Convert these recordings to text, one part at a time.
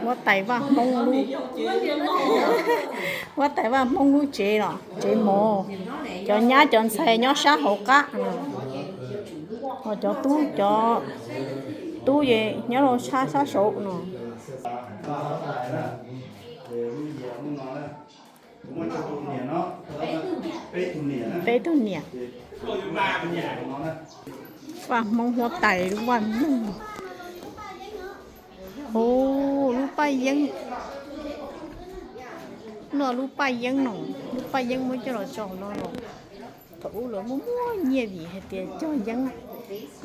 Huab tais Vaj Hmoob lub, huab tais Vaj Hmoob lub tsev los tsev mov, cov nyab cov ntxhais nyob sab hauv qab no, ho cov tub cov tub ces nyob rau sab sab saud no. Peb tug niam. Vaj Hmoob huab tais lub vaj mloog. Lub paj yeeb no, lub paj yeeb no, lub paj yeeb muab coj los tso no los. Thaum ub lawv muaj muaj nyiaj vim hais tias cog yeeb,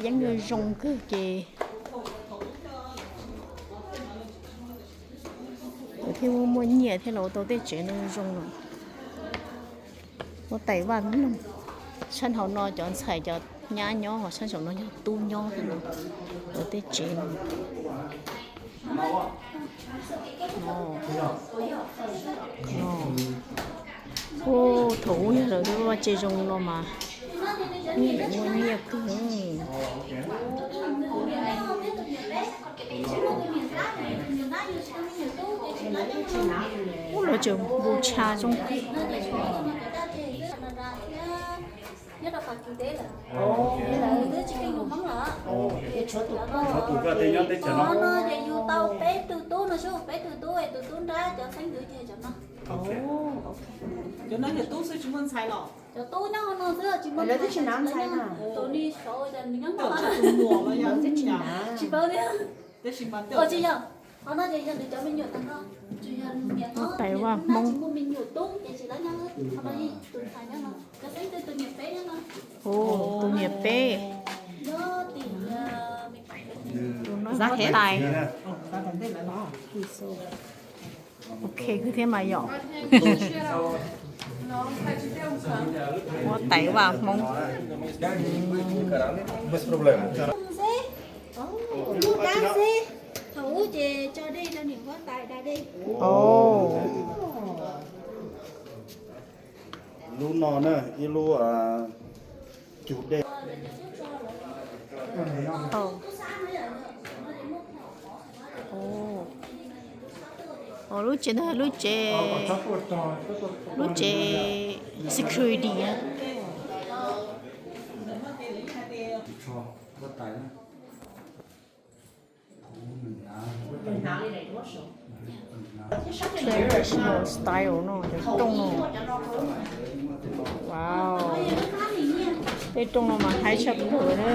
yeeb zoo kawg ces lawv thiaj muaj muaj nyiaj thiaj los ua tau tej tsev no zoo no. Huab tais Vaj Mloog. Sab hauv no cov ntxhais cov nyab nyob, ho sab saum no yog tub nyob no. Lawv tej tsev no. Ua thaum ub yog lawv lub vaj tse zoo no mas muaj nyiaj kawg. Ub, lawv tseem npu tsha zoo kawg. Nyob rau qhov kwv teb lawm, lawv twb tsis keej yus Hmoob lawm. Tshuav tus koj tej nyob teb chaws no no ces yus tau peb tug tub no xwb, peb tug tub, tus tub nrab cov xeeb ntxwv ces cov no. Cov no yog tub xwb tsis muaj ntxhais los? Cov tub nyob hauv no xwb tsis muaj ntxhais. Tus ni saud nws nyob no tsis paub thiab. Tsis yog, qhov no ces yog nws cov me nyuam tag nrho, tsis yog niam no, niam no tsis muaj me nyuam tub ces tsis lawv nyob, qhov no tus ntxhais nyob no, cov xeeb ntxwv tus niam peb nyob no. Tus niam peb. Nyob tim, tus no huab tais. Ok, kwv thiab mas yom. Huab tais Vaj Hmoob. Thaum ub ces tso dej rau niam huab tais da dej. Lub no na, ib lub cug dej. Lub tsev ntawd lub tsev, lub tsev security. Traditional style no, cov rooj no. Wow, tej rooj no mas haib tshaj plaws na.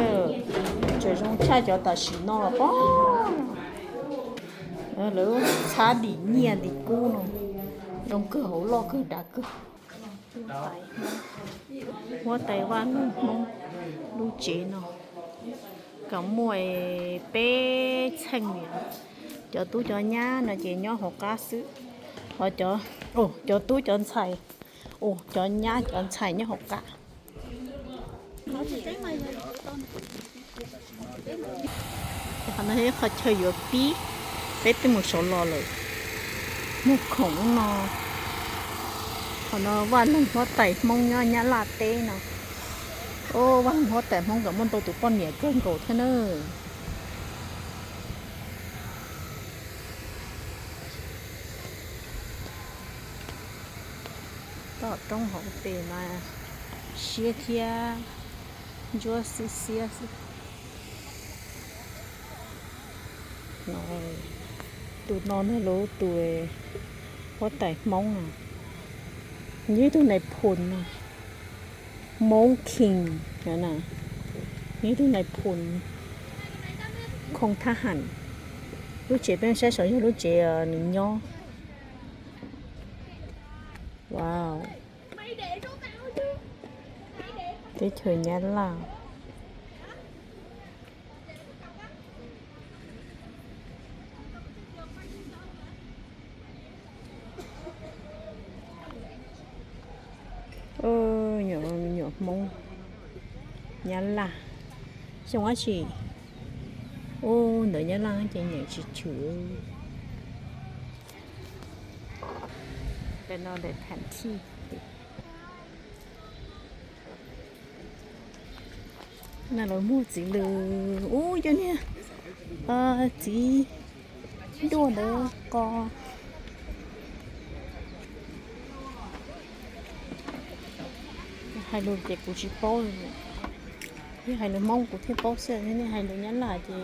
Tseem zoo tshaj cov tam sim no los pob. Lawv txhab dim nyiaj dim kub no, zoo kawg, hauv loj kawg dav kawg. Huab tais Vaj Hmoob lub tsev no kom muaj peb txheej li. Cov tub cov nyab no ces nyob hauv qab xwb, ho cov, cov tub cov ntxhais, cov nyab cov ntxhais nyob hauv qab. Qhov no yog ib qho chaw yuav pib, peb twb mus saud los lawm. Muag khoom no. Qhov no Vaj Loog huab tais Hmoob nyob Nyab Laj teb no. Vaj Loog huab tais Hmoob kom muaj ntau tus poj niam kawg nkaus thiab na. Tom roob hauv pes mas siab thiab ntsuab xiab xiab xwb. Tus no na lub tus huab tais Hmoob no, nws yog ib tug nais phoo no, Hmoob King no na, nws yog ib tug nais phoo, khoo thab ham. Lub tsev peb saib saud yog lub tsev nws nyob. Wow, teb chaws Nyab Laj. Nyuam Hmoob Nyab Laj, xyoo dab tsi? Ub, ntawm Nyab Laj ces nyeem tsis tshwm. Pem no ntawm thaum thij. No lawv muag txiv lws, ub, cov niag txiv Duaj ntawd ko. Hais lus ces kuv tsis paub li. Thiab hais lus Hmoob kuv thiaj paub xwb, nej hais lus Nyab Laj ces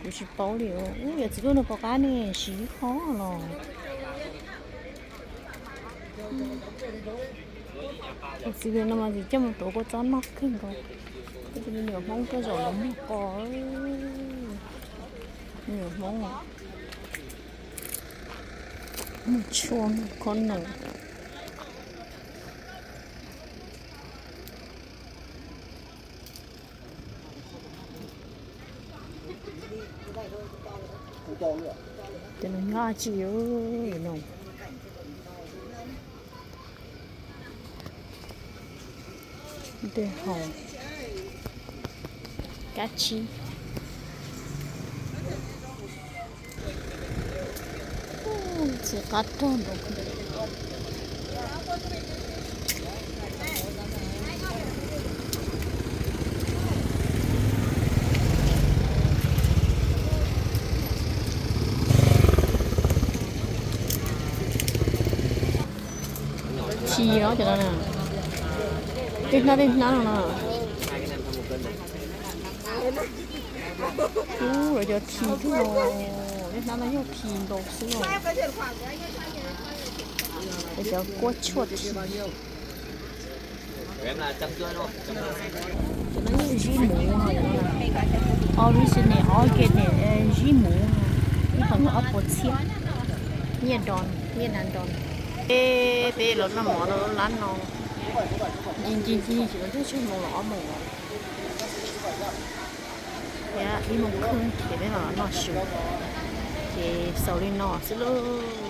kuv tsis paub li. Ub, yog txiv duaj no puas qab ne, siv qhov los. Txiv no mas tsis coj mus tuav kua txob noj kawg nkaus. Tus me nyuam Hmoob tuaj zaum los muag qos. Me nyuam Hmoob muag tshuaj muag khob noom. Ces nws nyob tsis no. Ntej hau kab tsib. Txiv qab rog nraud. Khi os cov no na. Tej hnab tej hnab no na. Ub, lawv cov khi thiab os. Tej hnab no yog khi nkaus xwb os. Lawv cov kuab tshuaj khi. Cov no yog zib muv no, original organic, zib muv no, ib qho yog ob puas txhiab. Nyiaj do, nyiaj na do. Peb, peb los noj mov rau lub lab no, nci nci nci ces lawv twb tseg moos los ob moos os. Thiab ib moos kheej ces peb mam los noj su. Ces xaus li no xwb lauj.